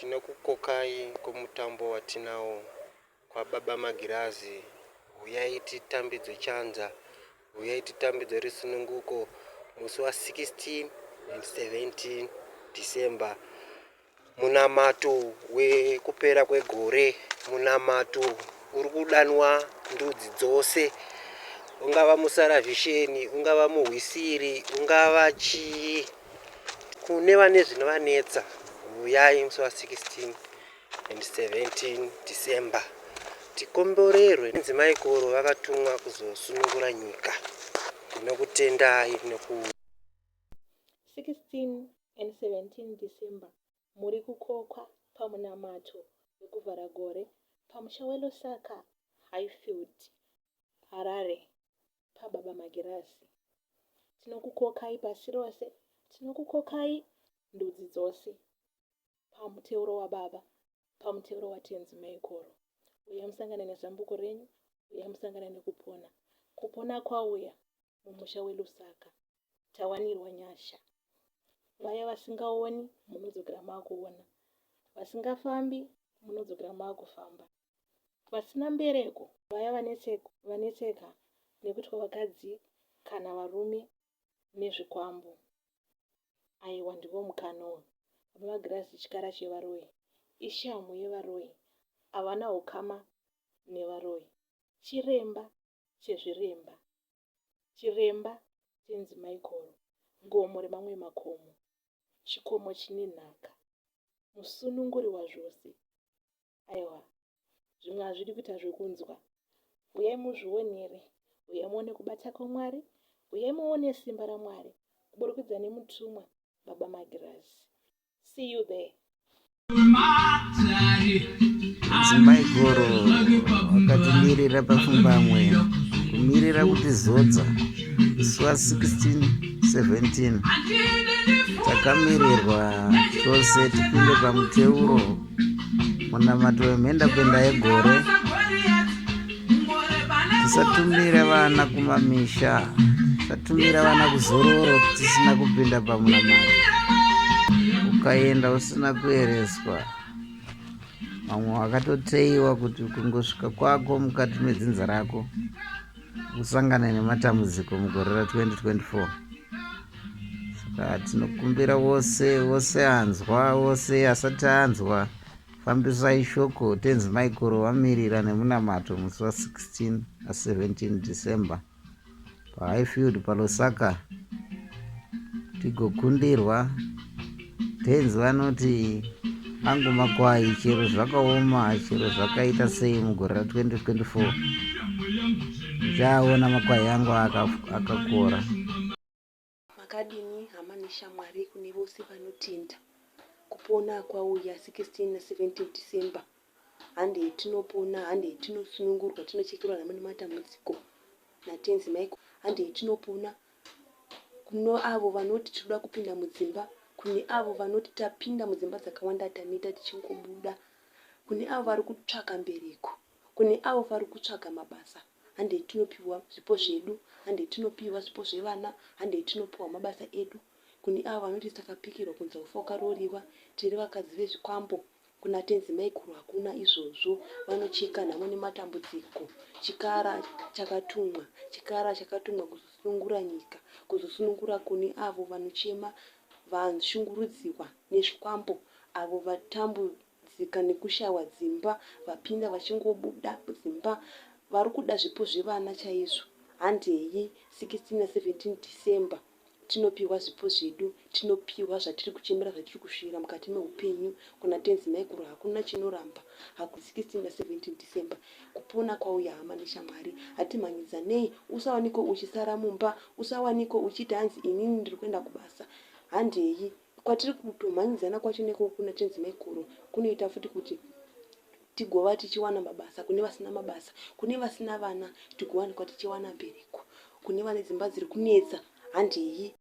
Tinokukokai kumutambo watinawo kwaBaba Magirazi. Huyai titambidzwe chanza, huyai titambidzwe rusununguko musi wa 16 and 17 December. Munamato wekupera kwegore, munamato uri kudanwa ndudzi dzose, ungava musaravhisheni, ungava muhwisiri, ungava chii. Kune vane zvinovanetsa, huyai musi wa 16 and 17 December tikomborerwe. Nzimaikoro vakatumwa kuzosunungura nyika. Ndinokutendai nekuuya. 16 and 17 December muri kukokwa pamunamato wekuvhara gore pamusha weLusaka Highfield, Harare, paBaba Magirazi. Tinokukokai pasi rose, tinokukokai ndudzi dzose pamuteuro waBaba, pamuteuro waTenzi Maikoro. Uya musangane nezambuko renyu, uya musangane nekupona. Kupona kwauya mumusha weLusaka. Tawanirwa nyasha. Vaya vasingaoni munodzokera makuona. Vasingafambi munodzokera makufamba. Vasina mbereko, vaya vanetseka nekuitwa vakadzi kana varume nezvikwambo. Aiwa ndiwo mukana uyu. Baba Magirazi chikara chevaroyi. Ishamhu yevaroyi. Havana hukama nevaroyi. Chiremba chezviremba. Chiremba Tenzi Maikoro, gomo remamwe makomo, chikomo chine nhaka, musununguri wazvose. Aiwa, zvimwe hazvidi kuita zvekunzwa. Uyai muzvionere, uyai muone kubata kwaMwari, uyai muone simba raMwari kuburikidza nemutumwa Baba Magirazi. See you there. Dzimai goro vakatimirira papfumbamwe kumirira kutizodza musi wa 16 17 takamirirwa tose tipinde pamuteuro munamato wemhenda kuenda yegore tisatumira vana kumamisha tisatumira vana kuzororo tisina kupinda pamunamato ukaenda usina kuereswa vamwe vakatoteiwa kuti kungosvika kwako mukati medzinza rako usangane nematambudziko mugore ra 2024 saka tinokumbira wose wose anzwa wose asati anzwa Fambisai shoko tenzi Maikoro vamirira nemunamato musi wa 16 na 17 December paHighfield paLosaka tigokundirwa. Tenzi vanoti angu makwai chero zvakaoma chero zvakaita sei mugore ra 2024 ndichaona makwai angu akakora. Makadini hama neshamwari kune vose vanotenda. Kupona kwauya 16 na 17 December. Handei tinopona, handei tinosunungurwa, tinochekerwa nhamo nematambudziko naTenzi Michael. Handei tinopona kuno avo vanoti tinoda kupinda mudzimba, kune avo vanoti tapinda mudzimba dzakawanda taneta tichingobuda, kune avo vari kutsvaka mbereko, kune avo vari kutsvaga mabasa. Handei tinopiwa zvipo zvedu, handei tinopiwa zvipo zvevana, handei tinopiwa mabasa edu. Kune avo vanoti takapikirwa kunzi haufa wakarooriwa, tiri vakadzi vezvikwambo. Kuna Tenzi Maiguru hakuna izvozvo, vanocheka nhamo nematambudziko. Chikara chakatumwa, chikara chakatumwa kuzosunungura nyika, kuzosunungura kune avo vanochema vashungurudziwa nezvikwambo, avo vatambu dzika nekushaiwa dzimba vapinda vachingobuda mudzimba varikuda zvipo zvevana chaizvo handei 16 na 17 December tinopiwa zvipo zvedu tinopiwa zvatiri kuchemera zvatiri kusvira mukati meupenyu kuna tenzi maiguru hakuna chinoramba haku 16 na 17 December kupona kwauya hama neshamwari hatimhanyidzanei usawanikwe uchisara mumba usawanikwe uchiti hanzi inini ndiri kuenda kubasa handei Kwatiri kutomhanyidzana kwacho nekoko kuna Tenzi Maikoro kunoita futi kuti tigova tichiwana mabasa kune vasina mabasa, kune vasina vana tigowanikwa tichiwana mbereko, kune vane dzimba dziri kunetsa handei.